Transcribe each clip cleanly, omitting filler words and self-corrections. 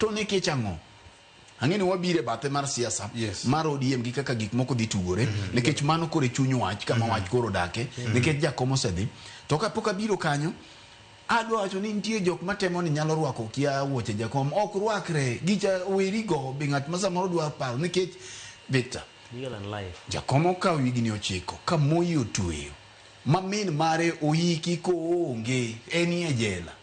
To nikech ang'o? Ang'e ni wabiro e bathe mar siasa mar ODM gi kaka gik moko dhi tugore nikech mano koro e chuny wach kama wach koro odake nikech jakom osedhi. To kapok abiro kanyo, adwa wacho ni nitie jok matemo ni nyalo rwako kia wuoche jakom. Ok rwakre, gicha weri go be ng'at ma samoro dwa paro nikech Victor, Bigger than life. Jakom okawo higni 9 ka Moi otweyo ma min mare oiki koonge enie jela.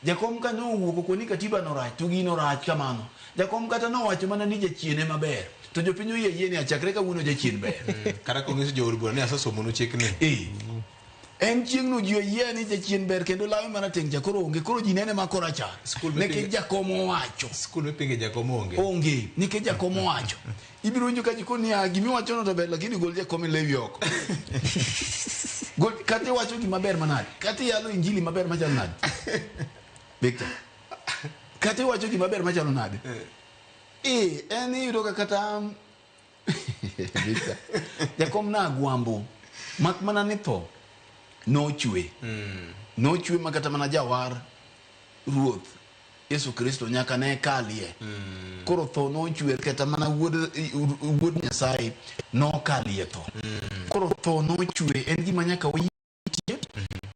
Jakom ka nowuok okoni katiba no rach to gino rach kamano. Jakom kata nowacho mana ni jachien ema ber to jopiny oyie ayie ni achakre kawuono jachien ber. Kata konyiso jood bura ni asesomonu chikni. Eh. En chieng'no ji oyie ni jachien ber kendo lawe marateng' cha koro onge koro ji nene ma korachar. Skul Nikech jakom owacho. Skul mipinge jakom onge. Onge nikech jakom owacho. Ibiro winjo ka ji koni niya gima iwachono to ber lakini gol jakom e lewi oko. Gol kata iwacho gima ber manade. Kata iyalo injili maber machalo nade. Victor. Kata iwacho gima ber machalo nade. Eh, en iyudo ka kata Victor. Jakom na agwambo. Mak mana ni tho nochwe. Nochwe ma kata mana jawar ruoth Yesu Kristo nyaka ne kalie. Koro tho nochwer kata mana wuod, wuod Nyasaye nokalie tho. Koro tho nochwe en gima nyaka wayie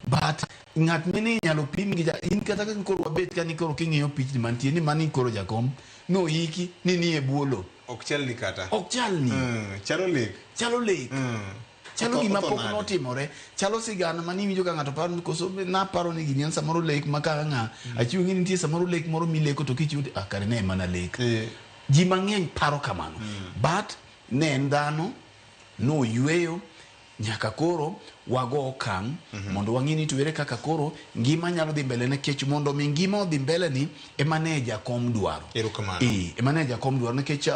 but ng'at mine inyalo pim gi ja in kata ka koro wabet ka ni koro king'iyo pichni mantie ni mani koro jakom noiki ni nie buolo Ok chalni kata. ok chalni Chalo lek. Chalo lek. Chalo Otho- gima otho pok nade? notimore. Chalo sigana mane iwinjo ka ng'ato paro ni koso be naparo ni gini en samoro lek ma ka ng'a achiwo ng'e ni nitie samoro lek moro mileko to kichiwo to ah kare ne en mana lek. Ji mang'eny paro kamano. But ne en dhano, noyweyo nyaka koro wago okang' mondo wang'e ni to ere kaka koro ngima nyalo dhi mbele nikech mondo mi ngima odhi mbele ni ema ne jakom dwaro. Erokamano. Eh, ema ne jakom dwaro nikech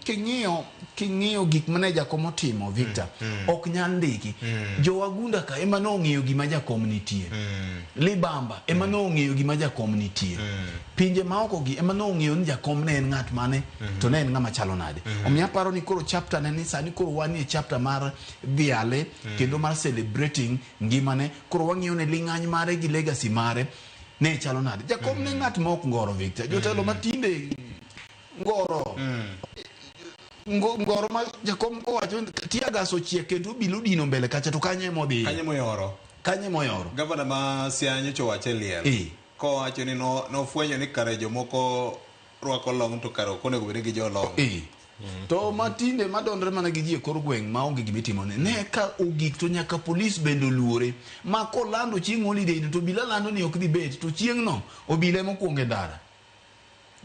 king'iyo king'iyo gik mane jakom otimo Victor ok nyal ndiki. Jowagunda ka ema nong'eyo gima jakom nitie. Libamba ema nong'eyo gima jakom nitie. Pinje maoko gi ema nong'eyo ni jakom ne en ng'at mane to ne en ng'ama chalo nade. Omiyo aparo ni koro chapter ne ni sani koro wanie chapter mar dhiale kendo mar celebrating ngimane. Koro wang'iyo ne ling'any mare gi legacy mare ne chalo nade. Jakom ne ng'at ma ok ngoro Victor. Jotelo matinde ngoro. Ngoro ma jakom kowacho tear gas ochiek kendo obilo dino mbele kacha to kanye modhiye. Kanye moyoro. Kanye moyoro. Gavana ma Siaya nyocha owacho e liel. Kowacho ni nofwenyo ni kare jomoko rwako long to kare ok onego bed ni gijo long. To matinde madondre mana gi ji e kor gweng' maonge gima itimone. Ne ka ogik to nyaka polis bende oluore. Ma kolando chieng' holiday no to obila lando ni ok dhi bet to chieng' no obila ema okuongo e ndara.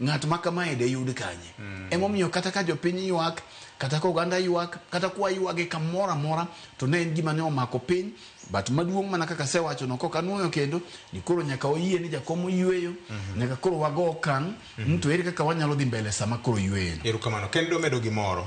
Ng'at ma kamae de yud kanye? Emomiyo kata ka jopiny ywak, kata ka oganda ywak, kata kwa ywage kamoro amora to ne en gima ne omako piny. But maduong' mana kaka asewacho no kok anuoyo kendo ni koro nyaka wayie ni jakom oyweyo, nyaka koro wago okang' to ere kaka wanyalo dhi mbele sama koro oyweyo no. Erokamano. Ken dwa medo gimoro.